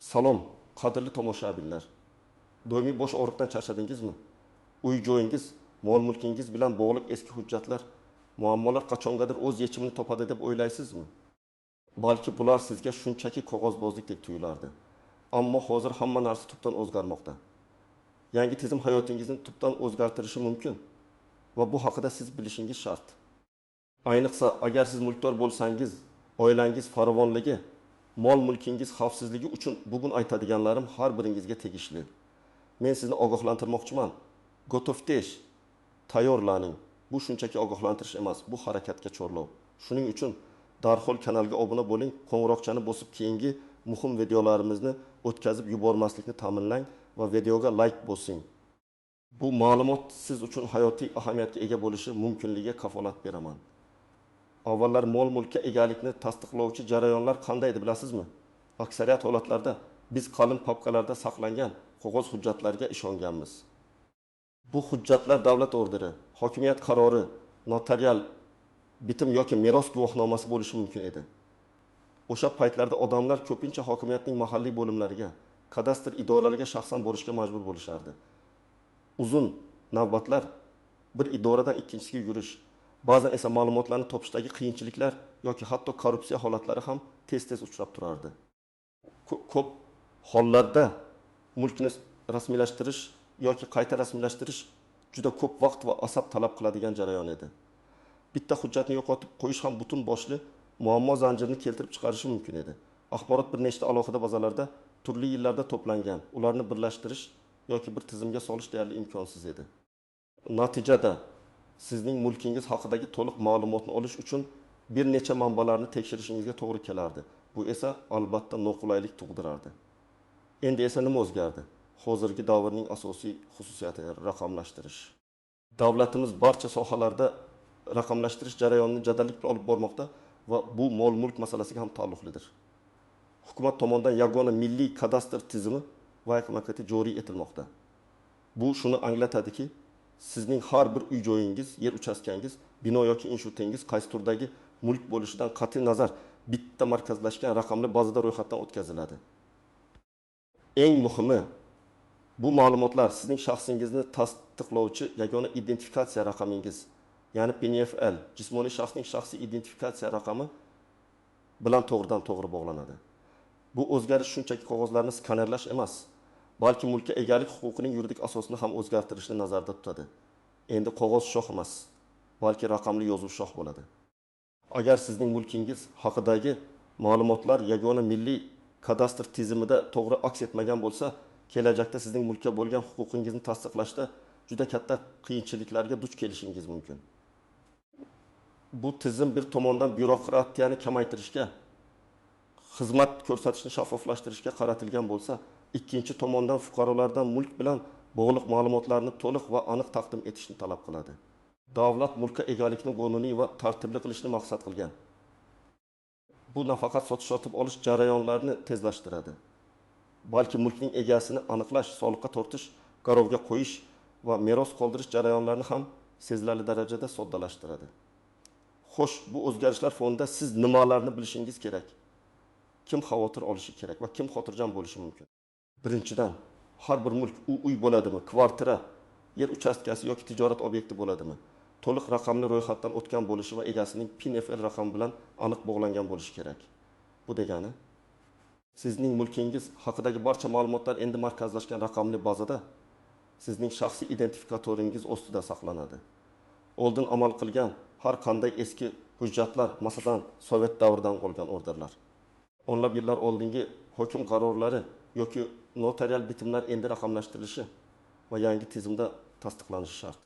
Salom, qadrli tomoshabinlar. Doimiy bosh og'riqdan charchadingizmi? Uy-joyingiz, mol-mulkingiz bilan bog'liq eski hujjatlar, muammolar qachongadir o'z yechimini topadi deb o'ylaysizmi? Balki bular sizga shunchaki qog'ozbozlikdek tuyulardi. Ammo hozir hamma narsa tubdan o'zgarmoqda. Yangi tizim hayotingizni tubdan o'zgartirishi mumkin va bu haqida siz bilishingiz shart. Ayniqsa, agar siz mulkdor bo'lsangiz, oilangiz farovonligi, mol-mulkingiz xavfsizligi uchun bugun aytadiganlarim har biringizga tegishli. Men sizni ogohlantirmoqchiman. Gotovtesh! Tayyorlaning. Bu shunchaki ogohlantirish emas, bu harakatga chorlov. Shuning uchun darhol kanalga obuna bo'ling, qo'ng'iroqchani bosib keyingi muhim videolarimizni o'tkazib yubormaslikni ta'minlang va videoga layk bosing. Bu ma'lumot siz uchun hayotiy ahamiyatga ega bo'lishi mumkinligiga kafolat beraman. Avvallar mol-mulkka egalikni tasdiqlovchi jarayonlar qanday edi bilasizmi? Aksariyat holatlarda biz qalin papkalarda saqlangan qog'oz hujjatlarga ishonganmiz. Bu hujjatlar davlat orderi, hokimiyat qarori, notarial bitim yoki meros guvohnomasi bo'lishi mumkin edi. O'sha paytlarda odamlar ko'pincha hokimiyatning mahalliy bo'limlariga, kadastr idoralariga shaxsan borishga majbur bo'lishardi. Uzun navbatlar, bir idoradan ikkinchisiga yurish, ba'zan esa ma'lumotlarni topishdagi qiyinchiliklar yoki hatto korrupsiya holatlari ham tez-tez uchrab turardi. Ko'p hollarda mulkni rasmiylashtirish yoki qayta rasmiylashtirish juda ko'p vaqt va asab talab qiladigan jarayon edi. Bitta hujjatni yo'qotib qo'yish ham butun boshli muammo zanjirini keltirib chiqarishi mumkin edi. Axborot bir nechta alohida bazalarda turli yillarda to'plangan, ularni birlashtirish yoki bir tizimga solish deyarli imkonsiz edi. Natijada sizning mulkingiz haqidagi to'liq ma'lumotni olish uchun bir necha manbalarni tekshirishingizga to'g'ri kelardi. Bu esa albatta noqulaylik tug'dirardi. Endi esa nima o'zgardi? Hozirgi davrning asosiy xususiyati raqamlashtirish. Davlatimiz barcha sohalarda raqamlashtirish jarayonini jadallik bilan olib bormoqda va bu mol-mulk masalasiga ham taalluqlidir. Hukumat tomonidan yagona milliy kadastr tizimi VKMKT joriy etilmoqda. Bu shuni anglatadiki, sizning har bir uy-joyingiz, yer uchastkangiz, bino yoki inshootingiz qaysi turdagi mulk bo'lishidan qat'iy nazar bitta markazlashgan raqamli bazada ro'yxatdan o'tkaziladi. Eng muhimi, bu ma'lumotlar sizning shaxsingizni tasdiqlovchi yagona identifikatsiya raqamingiz, ya'ni PNFL, jismoniy shaxsning shaxsiy identifikatsiya raqami bilan to'g'ridan-to'g'ri bog'lanadi. Bu o'zgarish shunchaki qog'ozlarni skanerlash emas, balki mulkka egalik huquqining yuridik asosini ham o'zgartirishni nazarda tutadi. Endi qog'oz shoh emas, balki raqamli yozuv shoh bo'ladi. Agar sizning mulkingiz haqidagi ma'lumotlar yagona milliy kadastr tizimida to'g'ri aks etmagan bo'lsa, kelajakda sizning mulkka bo'lgan huquqingizni tasdiqlashda juda katta qiyinchiliklarga duch kelishingiz mumkin. Bu tizim bir tomondan byurokratiyani kamaytirishga, xizmat ko'rsatishni shaffoflashtirishga qaratilgan bo'lsa, ikkinchi tomondan fuqarolardan mulk bilan bog'liq ma'lumotlarni to'liq va aniq taqdim etishni talab qiladi. Davlat mulkka egalikni qonuniy va tartibli qilishni maqsad qilgan. Bu nafaqat sotish-sotib olish jarayonlarini tezlashtiradi, balki mulkning egasini aniqlash, soliqqa tortish, garovga qo'yish va meros qoldirish jarayonlarini ham sezilarli darajada soddalashtiradi. Xo'sh, bu o'zgarishlar fonida siz nimalarni bilishingiz kerak? Kim xavotir olishi kerak va kim xotirjam bo'lishi mumkin? Birinchidan, har bir mulk, u uy bo'ladimi, kvartira, yer uchastkasi yoki tijorat obyekti bo'ladimi, to'liq raqamli ro'yxatdan o'tgan bo'lishi va egasining PIN-FL raqami bilan aniq bog'langan bo'lishi kerak. Bu degani, sizning mulkingiz haqidagi barcha ma'lumotlar endi markazlashgan raqamli bazada sizning shaxsiy identifikatoringiz ostida saqlanadi. Oldin amal qilgan har qanday eski hujjatlar, masalan, Sovet davridan qolgan orderlar, o'nlab yillar oldingi hukm qarorlari yoki notarial bitimlar endi raqamlashtirilishi va yangi tizimda tasdiqlanishi shart.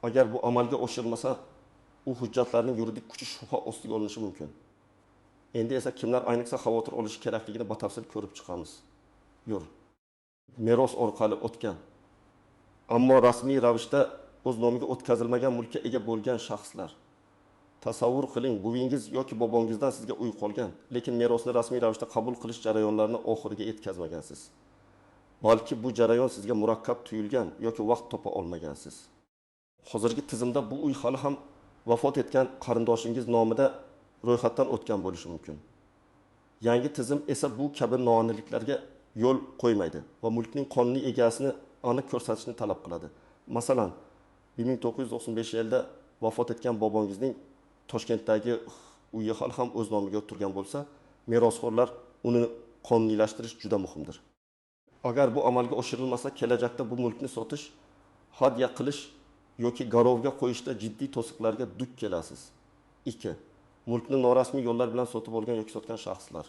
Agar bu amalga oshirilmasa, u hujjatlarning yuridik kuchi shubha ostiga olinishi mumkin. Endi esa kimlar ayniqsa xavotir olishi kerakligini batafsil ko'rib chiqamiz. Yur. Meros orqali o'tgan, ammo rasmiy ravishda o'z nomiga o'tkazilmagan mulkka ega bo'lgan shaxslar. Tasavvur qiling, buvingiz yoki bobongizdan sizga uy qolgan, lekin merosni rasmiy ravishda qabul qilish jarayonlarini oxiriga yetkazmagansiz. Balki bu jarayon sizga murakkab tuyulgan yoki vaqt topa olmagansiz. Hozirgi tizimda bu uy hali ham vafot etgan qarindoshingiz nomida ro'yxatdan o'tgan bo'lishi mumkin. Yangi tizim esa bu kabi noaniqliklarga yo'l qo'ymaydi va mulkning qonuniy egasini aniq ko'rsatishni talab qiladi. Masalan, 1995-yilda vafot etgan bobongizning Toshkentdagi uyi hali ham o'z nomiga turgan bo'lsa, merosxo'rlar uni qonuniylashtirish juda muhimdir. Agar bu amalga oshirilmasa, kelajakda bu mulkni sotish, hadya qilish yoki garovga qo'yishda jiddiy to'siqlarga duch kelasiz. 2. Mulkni norasmiy yo'llar bilan sotib olgan yoki sotgan shaxslar.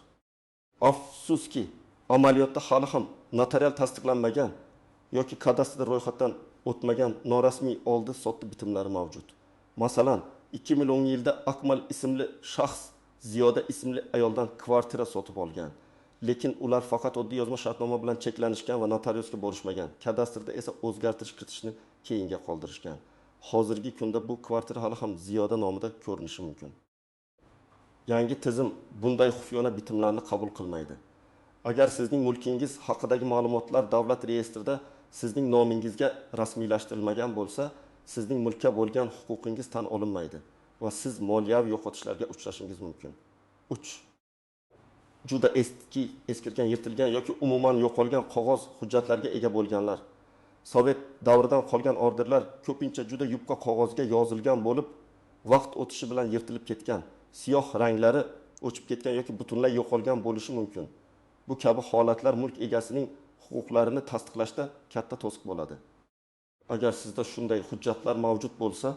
Afsuski, amaliyotda hali ham notarial tasdiqlanmagan yoki kadastrda ro'yxatdan o'tmagan norasmiy oldi-sotdi bitimlari mavjud. Masalan, 2010-yilda Akmal ismli shaxs Ziyoda ismli ayoldan kvartira sotib olgan. Lekin ular faqat oddiy yozma shartnoma bilan cheklanishgan va notariusga borishmagan. Kadastrda esa o'zgartirish kiritishni keyinga qoldirishgan. Hozirgi kunda bu kvartira hali ham Ziyoda nomida ko'rinishi mumkin. Yangi tizim bunday xufiyona bitimlarni qabul qilmaydi. Agar sizning mulkingiz haqidagi ma'lumotlar davlat reyestrida sizning nomingizga rasmiylashtirilmagan bo'lsa, sizning mulkka bo'lgan huquqingiz tan olinmaydi va siz moliyaviy yo'qotishlarga uchrashingiz mumkin. 3. Juda eski, eskirgan, yirtilgan yoki umuman yo'qolgan qog'oz hujjatlarga ega bo'lganlar. Sovet davridan qolgan orderlar ko'pincha juda yupqa qog'ozga yozilgan bo'lib, vaqt o'tishi bilan yirtilib ketgan, siyoh ranglari o'chib ketgan yoki butunlay yo'qolgan bo'lishi mumkin. Bu kabi holatlar mulk egasining huquqlarini tasdiqlashda katta to'siq bo'ladi. Agar sizda shunday hujjatlar mavjud bo'lsa,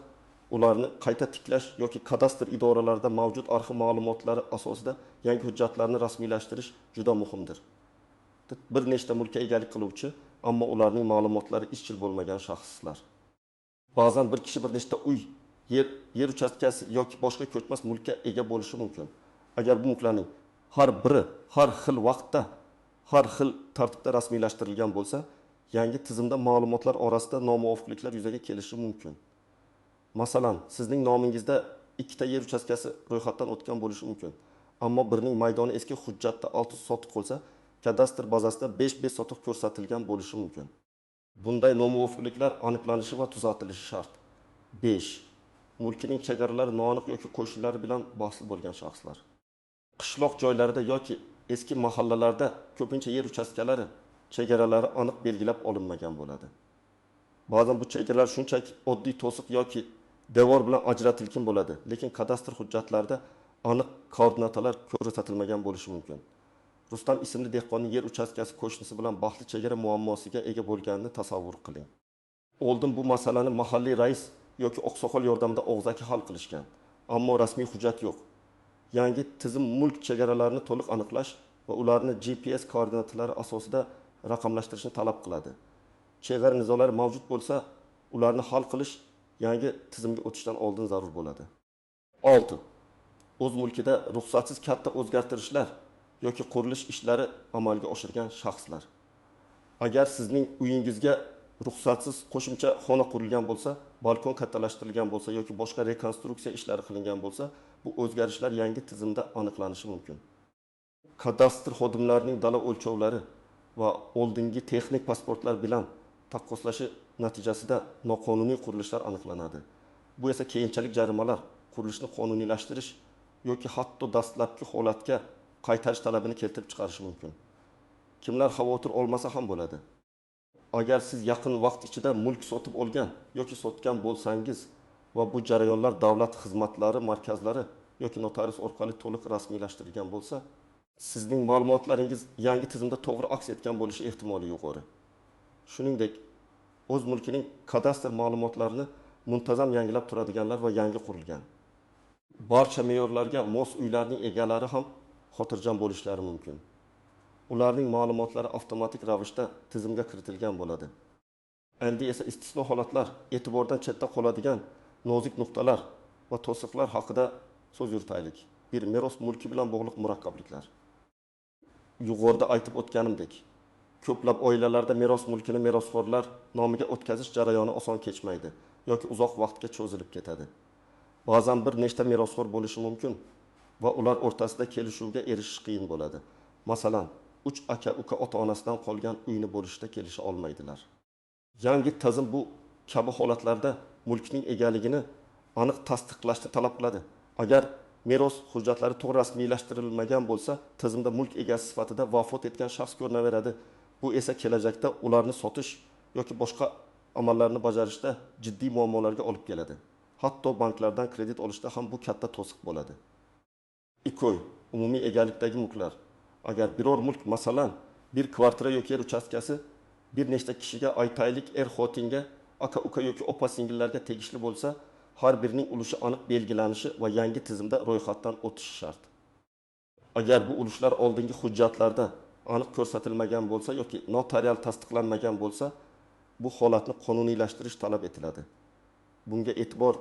ularni qayta tiklash yoki kadastr idoralarida mavjud arxiv ma'lumotlari asosida yangi hujjatlarni rasmiylashtirish juda muhimdir. Bir nechta mulkka egalik qiluvchi, ammo ularning ma'lumotlari izchil bo'lmagan shaxslar. Ba'zan bir kishi bir nechta uy, yer uchastkasi yoki boshqa ko'chmas mulkka ega bo'lishi mumkin. Agar bu mulklarning har biri har xil vaqtda, har xil tartibda rasmiylashtirilgan bo'lsa, yangi tizimda ma'lumotlar orasida nomuvofiqliklar yuzaga kelishi mumkin. Masalan, sizning nomingizda ikkita yer uchastkasi ro'yxatdan o'tgan bo'lishi mumkin. Ammo birining maydoni eski hujjatda 6 sotix bo'lsa, kadastr bazasida 5-5 sotix ko'rsatilgan bo'lishi mumkin. Bunday nomuvofiqliklar aniqlanishi va tuzatilishi shart. 5. Mulkining chegaralari noaniq yoki qo'shnilari bilan bahsli bo'lgan shaxslar. Qishloq joylarida yoki eski mahallalarda ko'pincha yer uchastkalari chegaralari aniq belgilab olinmagan bo'ladi. Ba'zan bu chegaralar shunchaki oddiy to'siq yoki devor bilan ajratilgan bo'ladi, lekin kadastr hujjatlarida aniq koordinatalar ko'rsatilmagan bo'lishi mumkin. Rustam ismli dehqonning yer uchastkasi qo'shnisi bilan bahsli chegara muammosiga ega bo'lganini tasavvur qiling. Oldin bu masalani mahalliy rais yoki oqsoqol yordamida og'zaki hal qilishgan, ammo rasmiy hujjat yo'q. Yangi tizim mulk chegaralarini to'liq aniqlash va ularni GPS koordinatalari asosida raqamlashtirishni talab qiladi. Chegara nizolari mavjud bo'lsa, ularni hal qilish yangi tizimga o'tishdan oldin zarur bo'ladi. 6. O'z mulkida ruxsatsiz katta o'zgartirishlar yoki qurilish ishlari amalga oshirgan shaxslar. Agar sizning uyingizga ruxsatsiz qo'shimcha xona qurilgan bo'lsa, balkon kattalashtirilgan bo'lsa yoki boshqa rekonstruksiya ishlari qilingan bo'lsa, bu o'zgarishlar yangi tizimda aniqlanishi mumkin. Kadastr xodimlarining dala o'lchovlari va oldingi texnik pasportlar bilan taqqoslashi natijasida noqonuniy qurilishlar aniqlanadi. Bu esa keyinchalik jarimalar, qurilishni qonuniylashtirish yoki hatto dastlabki holatga qaytarish talabini keltirib chiqarishi mumkin. Kimlar xavotir olmasa ham bo'ladi. Agar siz yaqin vaqt ichida mulk sotib olgan yoki sotgan bo'lsangiz va bu jarayonlar davlat xizmatlari markazlari yoki notarius orqali to'liq rasmiylashtirilgan bo'lsa, sizning ma'lumotlaringiz yangi tizimda to'g'ri aks etgan bo'lishi ehtimoli yuqori. Shuningdek, o'z mulkining kadastr ma'lumotlarini muntazam yangilab turadiganlar va yangi qurilgan barcha me'yorlarga mos uylarning egalari ham xotirjam bo'lishlari mumkin. Ularning ma'lumotlari avtomatik ravishda tizimga kiritilgan bo'ladi. Endi esa istisno holatlar, e'tibordan chetda qoladigan nozik nuqtalar va to'siqlar haqida so'z yuritaylik. Bir, meros mulki bilan bog'liq murakkabliklar. Yuqorida aytib o'tganimdek, ko'plab oilalarda meros mulkini merosxo'rlar nomiga o'tkazish jarayoni oson kechmaydi yoki uzoq vaqtga cho'zilib ketadi. Ba'zan bir nechta merosxo'r bo'lishi mumkin va ular o'rtasida kelishuvga erishish qiyin bo'ladi. Masalan, 3 aka-uka ota-onasidan qolgan uyni bo'lishda kelisha olmaydilar. Yangi tizim bu kabi holatlarda mulkning egaligini aniq tasdiqlashni talab qiladi. Agar Meros hujjatlari to'g'ri rasmiylashtirilmagan bo'lsa, tizimda mulk egasi sifatida vafot etgan shaxs ko'rinaveradi. Bu esa kelajakda ularni sotish yoki boshqa amallarni bajarishda jiddiy muammolarga olib keladi. Hatto banklardan kredit olishda ham bu katta to'siq bo'ladi. IKOY, umumiy egalikdagi mulklar. Agar biror mulk, masalan, bir kvartira yoki yer uchastkasi bir nechta kishiga, aytaylik, er-xotinga, aka-uka yoki opa-singillarga tegishli bo'lsa, har birining ulushi aniq belgilanishi va yangi tizimda ro'yxatdan o'tishi shart. Agar bu ulushlar oldingi hujjatlarda aniq ko'rsatilmagan bo'lsa yoki notarial tasdiqlanmagan bo'lsa, bu holatni qonuniylashtirish talab etiladi. Bunga e'tibor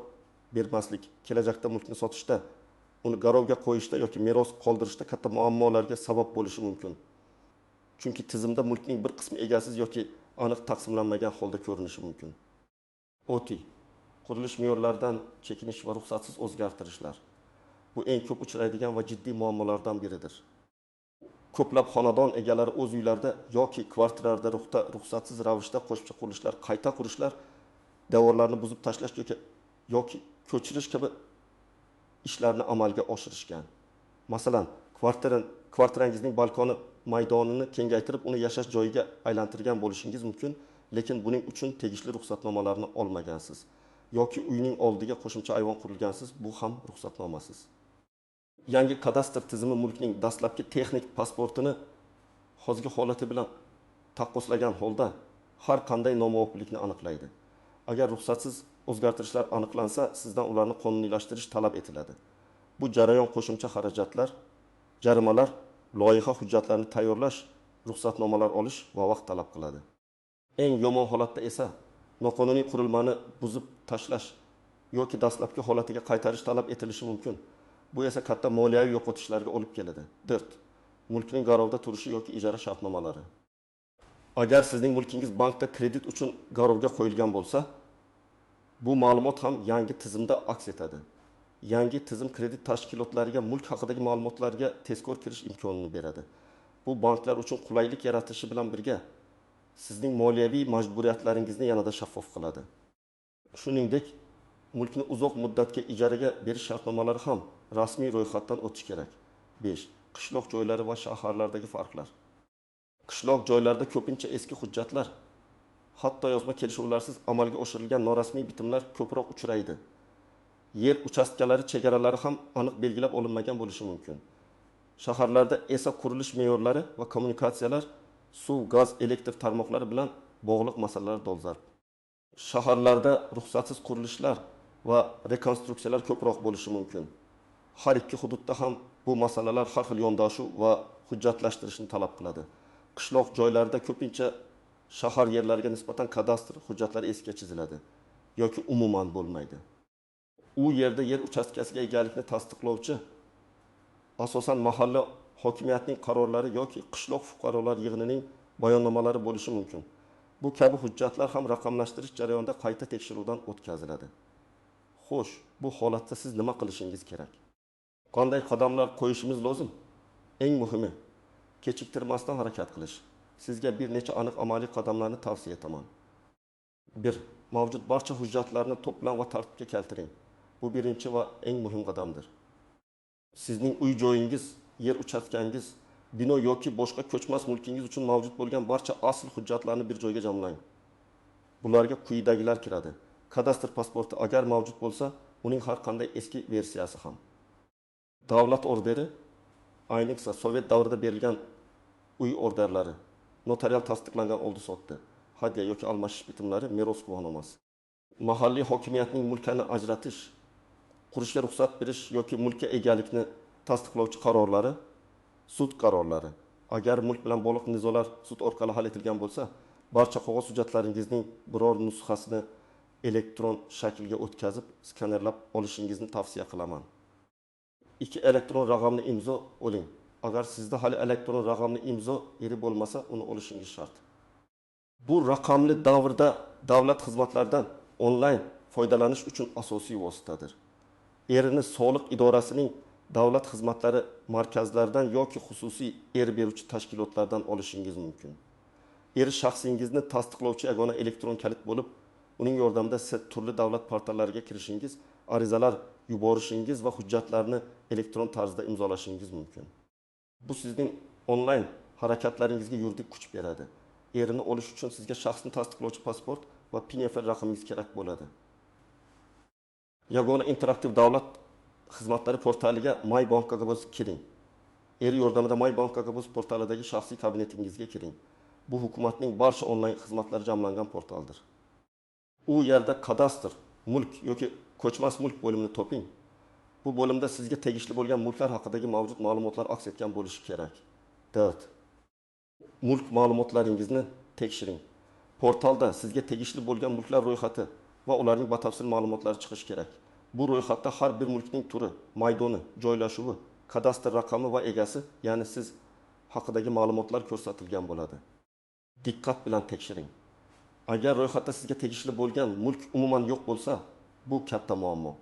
bermaslik kelajakda mulkni sotishda, uni garovga qo'yishda yoki meros qoldirishda katta muammolarga sabab bo'lishi mumkin. Chunki tizimda mulkning bir qismi egasiz yoki aniq taqsimlanmagan holda ko'rinishi mumkin. OTI, qurilish me'yorlaridan chekinish va ruxsatsiz o'zgartirishlar. Bu eng ko'p uchraydigan va jiddiy muammolardan biridir. Ko'plab xonadon egalari o'z uylarida yoki kvartiralarda ruxsatsiz ravishda qo'shimcha qurilishlar, qayta qurishlar, devorlarni buzib tashlash yoki ko'chirish kabi ishlarni amalga oshirishgan. Masalan, kvartirangizning balkoni maydonini kengaytirib, uni yashash joyiga aylantirgan bo'lishingiz mumkin, lekin buning uchun tegishli ruxsatnomalarni olmagansiz yoki uyning oldiga qo'shimcha ayvon qurilgansiz, bu ham ruxsatnomasiz. Yangi kadastr tizimi mulkning dastlabki texnik pasportini hozirgi holati bilan taqqoslagan holda har qanday nomuvofiqlikni aniqlaydi. Agar ruxsatsiz o'zgartirishlar aniqlansa, sizdan ularni qonuniylashtirish talab etiladi. Bu jarayon qo'shimcha xarajatlar, jarimalar, loyiha hujjatlarini tayyorlash, ruxsatnomalar olish va vaqt talab qiladi. Eng yomon holatda esa noqonuniy qurilmani buzib tashlash yoki dastlabki holatiga qaytarish talab etilishi mumkin. Bu esa katta moliyaviy yo'qotishlarga olib keladi. 4. Mulkning garovda turishi yoki ijara shartnomalari. Agar sizning mulkingiz bankda kredit uchun garovga qo'yilgan bo'lsa, bu ma'lumot ham yangi tizimda aks etadi. Yangi tizim kredit tashkilotlariga mulk haqidagi ma'lumotlarga tezkor kirish imkonini beradi. Bu banklar uchun qulaylik yaratishi bilan birga sizning moliyaviy majburiyatlaringizni yanada shaffof qiladi. Shuningdek, mulkni uzoq muddatga ijaraga berish shartnomalari ham rasmiy ro'yxatdan o'tishi kerak. 5. Qishloq joylari va shaharlardagi farqlar. Qishloq joylarida ko'pincha eski hujjatlar, hatto yozma kelishuvlarsiz amalga oshirilgan norasmiy bitimlar ko'proq uchraydi. Yer uchastkalari chegaralari ham aniq belgilab olinmagan bo'lishi mumkin. Shaharlarda esa qurilish me'yorlari va kommunikatsiyalar, suv, gaz, elektr tarmoqlari bilan bog'liq masalalar dolzarb. Shaharlarda ruxsatsiz qurilishlar va rekonstruksiyalar ko'proq bo'lishi mumkin. Har ikki hududda ham bu masalalar har xil yondashuv va hujjatlashtirishni talab qiladi. Qishloq joylarida ko'pincha shahar yerlariga nisbatan kadastr hujjatlari eskiga chiziladi yoki umuman bo'lmaydi. U yerda yer uchastkasiga egalikni tasdiqlovchi asosan mahalla hokimiyatining qarorlari yoki qishloq fuqarolar yig'inining bayonnomalari bo'lishi mumkin. Bu kabi hujjatlar ham raqamlashtirish jarayonida qayta tekshiruvdan o'tkaziladi. Xo'sh, bu holatda siz nima qilishingiz kerak? Qanday qadamlar qo'yishimiz lozim? Eng muhimi, kechiktirmasdan harakat qilish. Sizga bir necha aniq amaliy qadamlarni tavsiya etaman. 1. Mavjud barcha hujjatlarni to'plang va tartibga keltiring. Bu birinchi va eng muhim qadamdir. Sizning uy joyingiz, yer uchastkangiz, bino yoki boshqa ko'chmas mulkingiz uchun mavjud bo'lgan barcha asl hujjatlarni bir joyga jamlang. Bularga quyidagilar kiradi. Kadastr pasporti agar mavjud bo'lsa, uning har qanday eski versiyasi ham. Davlat orderi, ayniqsa Sovet davrida berilgan uy orderlari, notarial tasdiqlangan oldi-sotdi, hadya yoki almashish bitimlari, meros guvohnomasi. Mahalliy hokimiyatning mulkani ajratish, qurishga ruxsat berish yoki mulkka egalikni tasdiqlovchi qarorlari, sud qarorlari. Agar mulk bilan bog'liq nizolar sud orqali hal etilgan bo'lsa, barcha qog'oz hujjatlaringizning biror nusxasini elektron shaklga o'tkazib, skanerlab olishingizni tavsiya qilaman. 2. Elektron raqamli imzo oling. Agar sizda hali elektron raqamli imzo eri bo'lmasa, uni olishingiz shart. Bu raqamli davrda davlat xizmatlaridan onlayn foydalanish uchun asosiy vositadir. Erini soliq idorasining davlat xizmatlari markazlaridan yoki xususiy er beruvchi tashkilotlardan olishingiz mumkin. Er shaxsingizni tasdiqlovchi yagona elektron kalit bo'lib, uning yordamida siz turli davlat portallariga kirishingiz, arizalar yuborishingiz va hujjatlarni elektron tarzda imzolashingiz mumkin. Bu sizning onlayn harakatlaringizga yuridik kuch beradi. ERIni olish uchun sizga shaxsni tasdiqlovchi pasport va PINFL raqamingiz kerak bo'ladi. Yagona interaktiv davlat xizmatlari portaliga MyBank.gov kiring. ERI yordamida MyBank.gov portalidagi shaxsiy kabinetingizga kiring. Bu hukumatning barcha onlayn xizmatlari jamlangan portaldir. U yerda kadastr, mulk yoki ko'chmas mulk bo'limini toping. Bu bo'limda sizga tegishli bo'lgan mulklar haqidagi mavjud ma'lumotlar aks etgan bo'lishi kerak. 4. Mulk ma'lumotlaringizni tekshiring. Portalda sizga tegishli bo'lgan mulklar ro'yxati va ularning batafsil ma'lumotlari chiqishi kerak. Bu ro'yxatda har bir mulkning turi, maydoni, joylashuvi, kadastr raqami va egasi, ya'ni siz haqidagi ma'lumotlar ko'rsatilgan bo'ladi. Diqqat bilan tekshiring. Agar ro'yxatda sizga tegishli bo'lgan mulk umuman yo'q bo'lsa, bu katta muammo.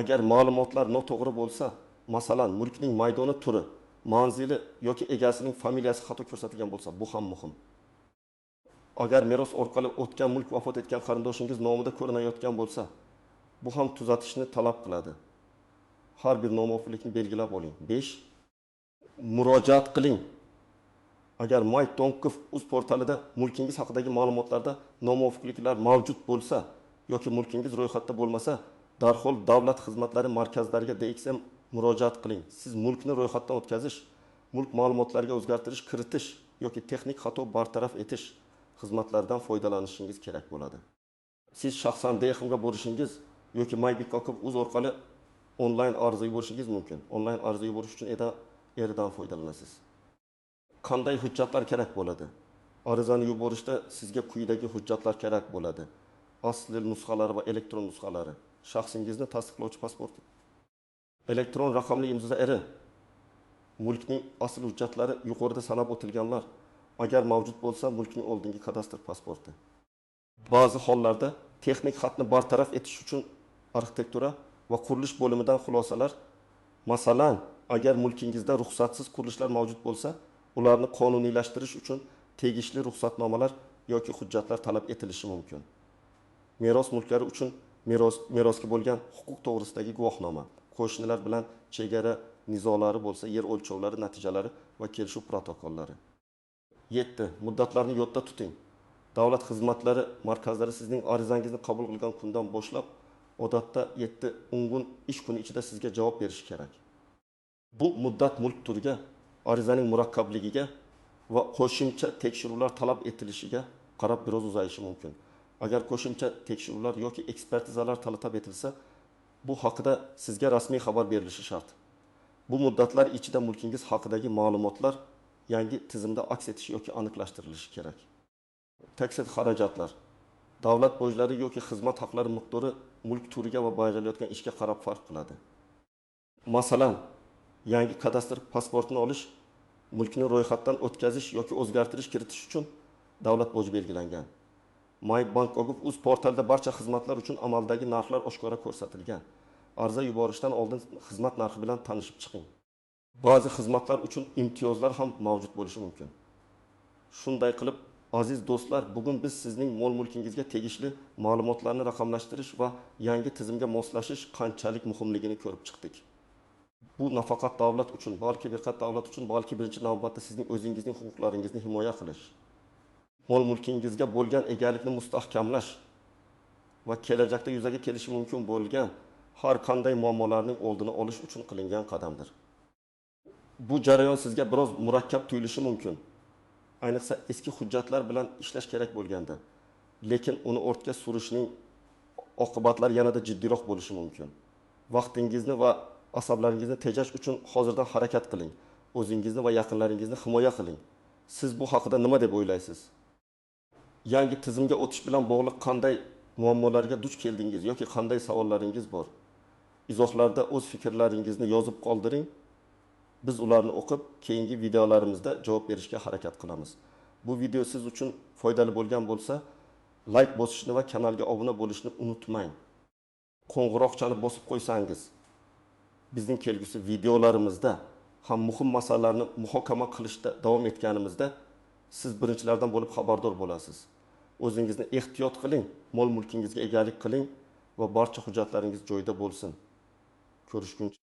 Agar ma'lumotlar noto'g'ri bo'lsa, masalan, mulkning maydoni turi, manzili yoki egasining familiyasi xato ko'rsatilgan bo'lsa, bu ham muhim. Agar meros orqali o'tgan mulk vafot etgan qarindoshingiz nomida ko'rinayotgan bo'lsa, bu ham tuzatishni talab qiladi. Har bir nomuvofiqlikni belgilab oling. 5. Murojaat qiling. Agar MyBank.gov.uz portalida mulkingiz haqidagi ma'lumotlarda nomuvofiqliklar mavjud bo'lsa yoki mulkingiz ro'yxatda bo'lmasa, darhol davlat xizmatlari markazlariga DXM murojaat qiling. Siz mulkni ro'yxatdan o'tkazish, mulk ma'lumotlariga o'zgartirish kiritish yoki texnik xato bartaraf etish xizmatlaridan foydalanishingiz kerak bo'ladi. Siz shaxsan DXMga borishingiz yoki MyBank.gov.uz orqali onlayn ariza yuborishingiz mumkin. Onlayn ariza yuborish uchun ERIdan foydalanasiz. Qanday hujjatlar kerak bo'ladi? Arizani yuborishda sizga quyidagi hujjatlar kerak bo'ladi. Asli nusxalari va elektron nusxalari, shaxsingizni tasdiqlovchi pasport, elektron raqamli imzo ERI, mulkning asl hujjatlari yuqorida sanab o'tilganlar, agar mavjud bo'lsa, mulkning oldingi kadastr pasporti. Ba'zi hollarda texnik xatni bartaraf etish uchun arxitektura va qurilish bo'limidan xulosalar, masalan, agar mulkingizda ruxsatsiz qurilishlar mavjud bo'lsa, ularni qonuniylashtirish uchun tegishli ruxsatnomalar yoki hujjatlar talab etilishi mumkin. Meros mulklari uchun merosga bo'lgan huquq to'g'risidagi guvohnoma, qo'shnilar bilan chegara nizolari bo'lsa, yer o'lchovlari natijalari va kelishuv protokollari. 7. Muddatlarni yodda tuting. Davlat xizmatlari markazlari sizning arizangizni qabul qilgan kundan boshlab odatda 7-10 kun ish kuni ichida sizga javob berishi kerak. Bu muddat mulk turiga, arizaning murakkabligiga va qo'shimcha tekshiruvlar talab etilishiga qarab biroz uzayishi mumkin. Agar qo'shimcha tekshiruvlar yoki ekspertizalar talab etilsa, bu haqida sizga rasmiy xabar berilishi shart. Bu muddatlar ichida mulkingiz haqidagi ma'lumotlar yangi tizimda aks etishi yoki aniqlashtirilishi kerak. Taksir xarajatlar. Davlat bojlari yoki xizmat haqlari miqdori mulk turiga va bajarilayotgan ishga qarab farq qiladi. Masalan, yangi kadastr pasportini olish, mulkni ro'yxatdan o'tkazish yoki o'zgartirish kiritish uchun davlat boji belgilangan. MyBank.gov.uz portalida barcha xizmatlar uchun amaldagi narxlar oshkora ko'rsatilgan. Ariza yuborishdan oldin xizmat narxi bilan tanishib chiqing. Ba'zi xizmatlar uchun imtiyozlar ham mavjud bo'lishi mumkin. Shunday qilib, aziz do'stlar, bugun biz sizning mol-mulkingizga tegishli ma'lumotlarni raqamlashtirish va yangi tizimga moslashish qanchalik muhimligini ko'rib chiqdik. Bu nafaqat davlat uchun, balki faqat davlat uchun, balki birinchi navbatda sizning o'zingizning huquqlaringizni himoya qilish, mol-mulkingizga bo'lgan egalikni mustahkamlash va kelajakda yuzaga kelishi mumkin bo'lgan har qanday muammolarning oldini olish uchun qilingan qadamdir. Bu jarayon sizga biroz murakkab tuyulishi mumkin. Ayniqsa eski hujjatlar bilan ishlash kerak bo'lganda, lekin uni ortga surishning oqibatlari yanada jiddiyroq bo'lishi mumkin. Vaqtingizni va asablaringizni tejash uchun hozirdan harakat qiling. O'zingizni va yaqinlaringizni himoya qiling. Siz bu haqida nima deb o'ylaysiz? Yangi tizimga o'tish bilan bog'liq qanday muammolarga duch keldingiz yoki qanday savollaringiz bor? Izohlarda o'z fikrlaringizni yozib qoldiring. Biz ularni o'qib, keyingi videolarimizda javob berishga harakat qilamiz. Bu video siz uchun foydali bo'lgan bo'lsa, like bosishni va kanalga obuna bo'lishni unutmang. Qo'ng'iroqchani bosib qo'ysangiz, bizning kelgusi videolarimizda ham muhim masalalarni muhokama qilishda davom etganimizda siz birinchilardan bo'lib xabardor bo'lasiz. O'zingizni ehtiyot qiling, mol-mulkingizga egalik qiling. Va barcha hujjatlaringiz joyida bo'lsin. Ko'rishguncha.